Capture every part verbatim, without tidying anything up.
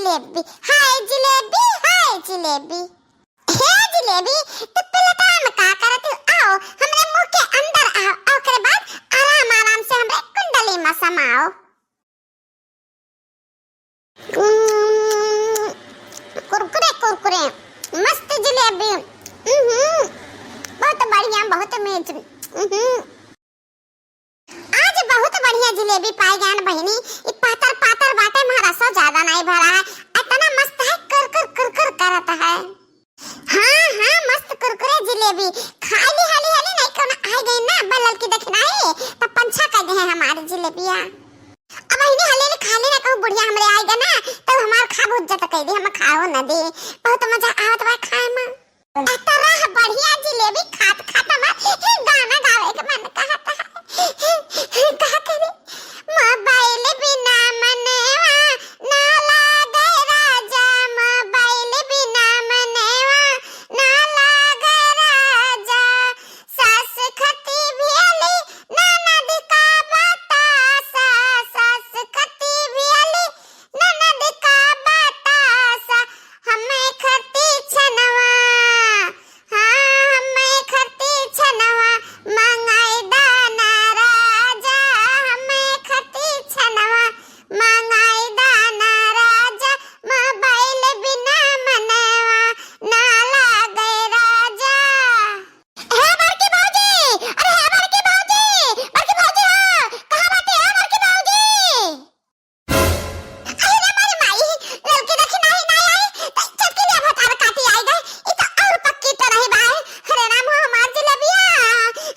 जिलेबी, हाय जिलेबी, हाय जिलेबी। हे जिलेबी, तू प्लेटवा में का करत हो? आओ, हमरे मुंह के अंदर आओ, आ ओकरे बाद आराम आराम से हमरे कुंडली में समाओ। उम्म, कुरकुरे, कुरकुरे, मस्त जिलेबी। उहुं, बहुत बढ़िया, बहुत मीठ। उहुं। आज बहुत बढ़िया जिलेबी पाए गए न बहिनी। ई पातर पातर बाटे, मा रसो ज्यादा नहीं भरा है। इतना मस्त है, कुरकुर कुरकुर करत है। हाँ हाँ, मस्त कुरकुरे जिलेबी। खाली हाली हाली नहीं कोनो आए गए ना, बल्लल की देखना है, तब पंछा कर दे हैं हमारे जिलेबिया। अब बहिनी हले ले खाली ना कहूँ, बुढ़िया हमरे आए गए ना, तब हमार खा बहुत जत कह दी, हम खाओ न दे। बहुत मजा आवत बा खाए में। एतरा बढ़िया जिलेबी खात खात हमार गाना गावे के मन कहत है। कहा करे, मोबाइल बिना मनवा ना लागे राजा, मोबाइल बिना मनवा ना लागे राजा। सास खती भेली ननद का बतासा, सास खती भेली ननद का बतासा, हमें खती छनवा, हाँ, हमें खती छनवा, मंगाई दाना राजा, हमें खती छनवा, मंगाई दाना राजा, मोबाइल बिना मनवा ना लागे राजा। हे बड़की भौजी, अरे हे बड़की भौजी, बड़की भौजी हो, कहाँ बाटे हो बड़की भौजी? अरे रे मारी माई, ललकी देखी नाही, नाही आई, त छोटकी लिया भतार काटी आई गए। ई त और पक्की तो नहीं बाए। अरे राम हो, हमार जिलेबिया,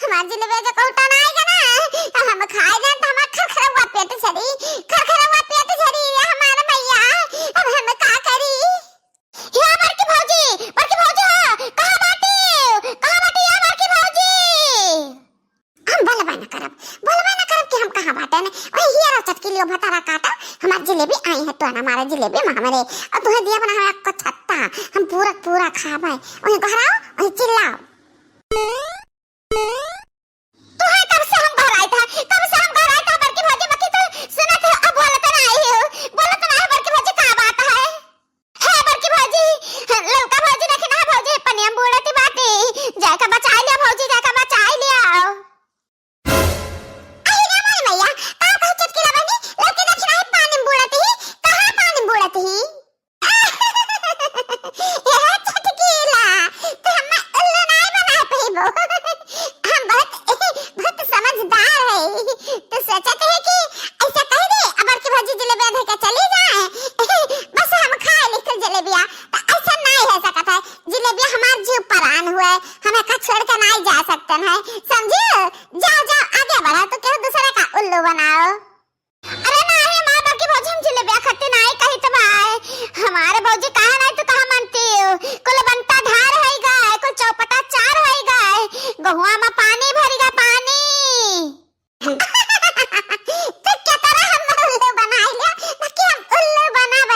हमार जिलेबिया जो कहूँ टनाई गए ना, त हम खाए जान त हमार खरखरवा पेट झरी, खरखरवा पेट झरी, हमार मैया, अब हम का करी? हे बड़की भौजी, बड़की भौजी हो, कहाँ बाटी? कहाँ बाटी हे बड़की भौजी? हम बोलबे न करब, बोलबे न करब कि हम कहाँ बाटे ने। ओए हिया रो चटकी लियो भतारा काटा, हमार जिलेबी आई है तो ना मारे जिलेबी मा हमरे। और तुहे दिया बना हमारा को छत्ता, हम पूरा पूरा खाबे। ओए घर आओ, ओए चिल्लाओ। तुहे कब से हम घर आए था, कब से हम घर आए था बड़की भौजी, बाकी तू सुनत हो, अब बोलत ना आई हो, बोलत ना है बड़की भौजी, का बात है? हे बड़की भौजी, ललका भौजी देखी ना भौजी, पनिया में बूड़त बाटे, जाके बचाई लिया भौजी, जाके बचाई लिया। अरे रे मोर मैया, का कहू चटकीला बहिनी, ललकी देखी ना पानी में बूड़त ही, कहाँ पानी में बूड़त ही? ए चटकीला, तू हम्मे उल्लू नाई बना पइबो। हम बहुत, बहुत समझदार है। तू सोचत है कि ऐसा कह दे, अब बड़की भौजी जिलेबिया धर के चली जाए, बस हम खाए लेकिन जिलेबिया, तो ऐसा नहीं हो सकत है। जिलेबिया हमार जीव परान हुए, हम एका छोड़ के नहीं जा सकते हैं, समझियो? जाओ, जाओ, आगे बढ़ो, तो केहू दूसरे का उल्लू बनाओ। अरे नाही, हमार बड़की भौजी, हम जिलेबिया खाती नाही कही तो भाई। हमारे भौजी कहा नाही तो कहा मानती हो? कुल बनता धार है गाय, कुल चौपटा चार है गाय, गहुआ में पानी भरी गा पानी। तू क्या तरह हम उल्लू बनाई ले, ना कि हम उल्लू बनावे।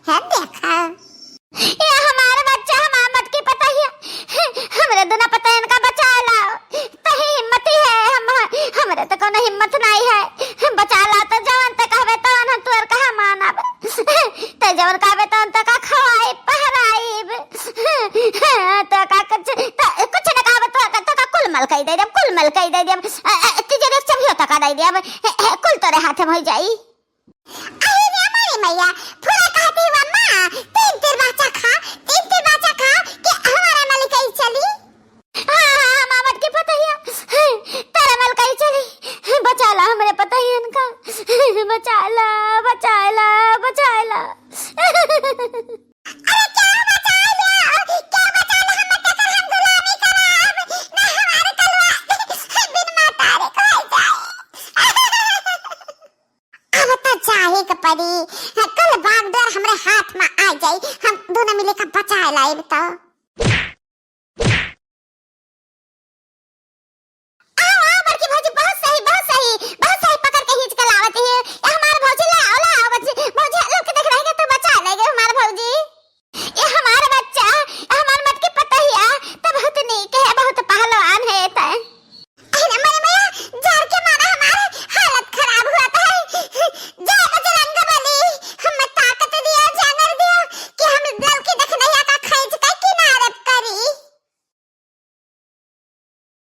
है देखा। ये हमार बच्चा, हमार मटकी पतोहिया, हमरे दुना पतोहियन का बचाए लाओ। तही हिम्मती है, हम, हमरे तो कोनो हिम्मत नाहीं है। बचाए लाओ तो जवन तो कहबे तवन हम तोर कहा मानब। तो जवन कहबे तवन तो का खवाई, पहराइब। तो का कुछ, तो कुछ न कहबे तो का, तो का कुल मलकई दे देब, कुल मलकई दे देब। अ, अ, तिजोरी एक चम्हियो तका दे देब। ए, ए, कुल तोरे हाथे में हो जाई। अरे रे मोरी मैया, फुआ कहती हुआ माँ, तीन तीर बाचा खा, तीन तीर बाचा खा कि हमारा मलकई चली। हाँ, हाँ, हाँ, माँ मटकी पतोहिया, तारा मलकई चली, बचा ला हमरे पतोहियन का, बचा ला, बचा ला, बचा ला। अरे क्या बचा ला, क्या बचा ला, हम तो कर हम गुलामी करब, ना हमारे कलवा बिन मातारे को जाए। अब तो जाए के पड़ी, कल बागडोर हमरे हाथ में आ जाई, हम दोनों मिले का बचाए लाइब तो।